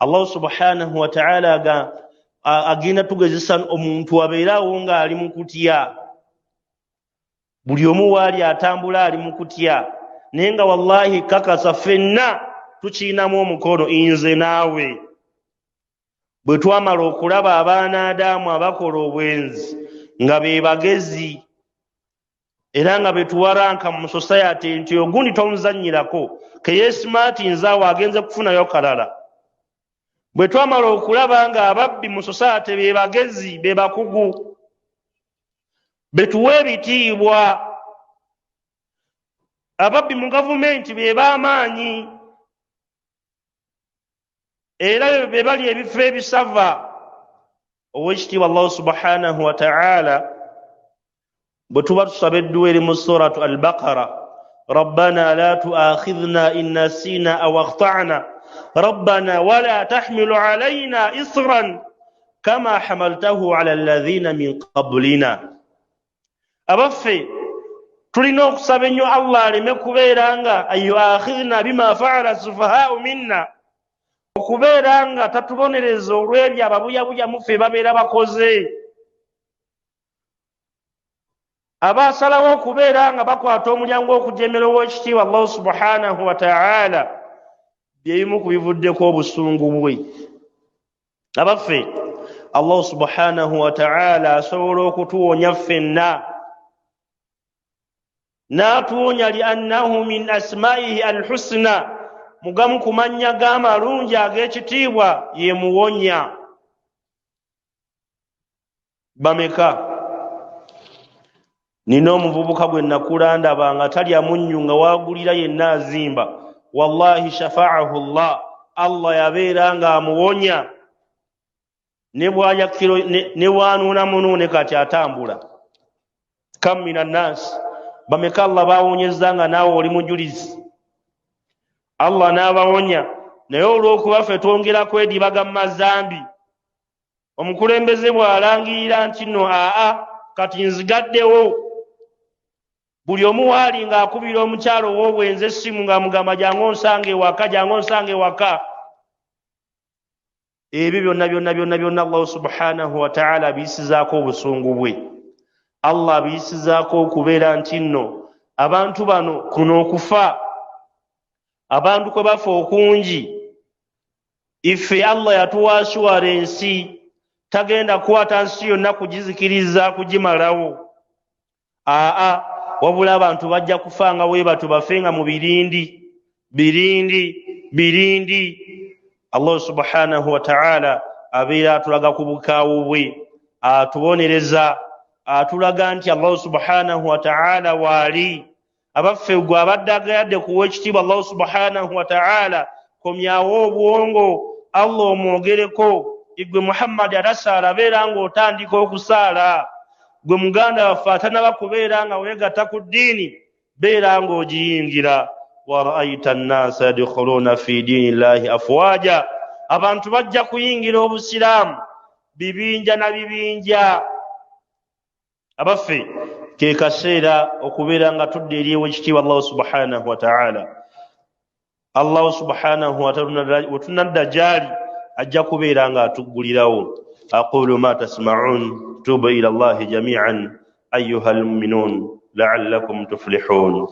Allahu subhanahu wataala agenda tugezesa omuntu abeerawo ng'ali mu kutya. Buli omu waali atambula ali mu kutya, naye nga wallahi kakasa ffenna tukiinamu omukono, nze naawe. Bwe twamala okulaba abaana Adaamu abakola obwenzi nga be bagezi era nga betuwaranka mu society nti ogundi tomuzannyirako, keyesimaati nzaawo agenze kufunayo kalala. Bwe twamala okulaba nga ababbi mu society be bagezi, be bakugu, betuwa ebitiibwa, ababbi mu gavumenti be b'amaanyi era be bali ebifo ebisava. Owekitiibwa Allahu subhanahu wataala bwe tuba tusaba edduwa eri mu Suratu Albaqara, rabbana la tuakhidhna in nasina aw akhtana rabbana wala tahmilu alaina isran kama hamaltahu ala alladhina min qablina. Abaffe, tulina okusaba ennyo Allah aleme kubeera nga ayuakhidhna bima faala sufahau minna, okubeera nga tatubonereza olw'ebyo ababuyabuya muffe babeera bakoze. Abasalawo okubeera nga bakwata omulyango okujemera ow'ekitiibwa Allahu subhanahu wataala, byebimu ku bivuddeko obusungu bwe. Abaffe, Allahu subhanahu wataala asobola okutuwonya ffenna n'atuwonya, liannahu min asmaihi alhusna, mugamu ku mannya g'amalungi ag'ekitiibwa ye muwonya. Bameka nina omuvubuka gwe nakula ndaba nga talya munnyu, nga waagulira yenna azimba, wallahi shafaahu llah, Allah yabeera ng'amuwonya ne bwalya kiro ne bwanuuna munuune kati atambula. Kam min annasi, bameka Allah bawonyezza nga naawe oli mujulizi, Allah n'abawonya, naye olw'okuba ffe twongera kwedibaga mu mazambi. Omukulembeze bw'alangirira nti nno aa kati nzigaddewo, buli omu waali ng'akubira omukyalo ow'obwenzi essimu ng'amugamba jangu onsange ewaka, jangu onsange ewaka. Ebyo byonna byonna byonna byonna Allahu subhanahu wataala abiyisizaako obusungu bwe. Allah abiyisizaako okubeera nti nno abantu bano kuno okufa abantu kwe bafa okungi, ife Allah yatuwa ashuwara ensi, tagenda kukwata nsi yonna kugizikiriza kugimalawo, aa wabula abantu bajja kufa nga webatyo, bafe nga mu birindi birindi birindi. Allah subhanahu wataala abeera atulaga ku bukaawu bwe, atubonereza, atulaga nti Allahu subhanahu wataala waali. Abaffe, gwe abadde agayadde kuwa ekitiibwa Allahu subhanahu wataala, komyawo obwongo Allah omwogereko. Igwe Muhammadi atasaala, beera ng'otandika okusaala. Gwe muganda waffe atanaba kubeera nga weegatta ku ddiini, beera ng'ogiyingira. Waraaita nnasa yadkhuluuna fi diini llahi afwaja, abantu bajja kuyingira obusiraamu bibinja na bibinja. Abaffe, ke kaseera okubeera nga tudda eri ewekitiibwa Allahu subhanahu wataala. Allahu subhanahu wataala wetunadda gyali ajja kubeera nga atuggulirawo. Aqulu ma tasmaun, tubu ila llahi jamian ayuha almuminun laallakum tuflihun.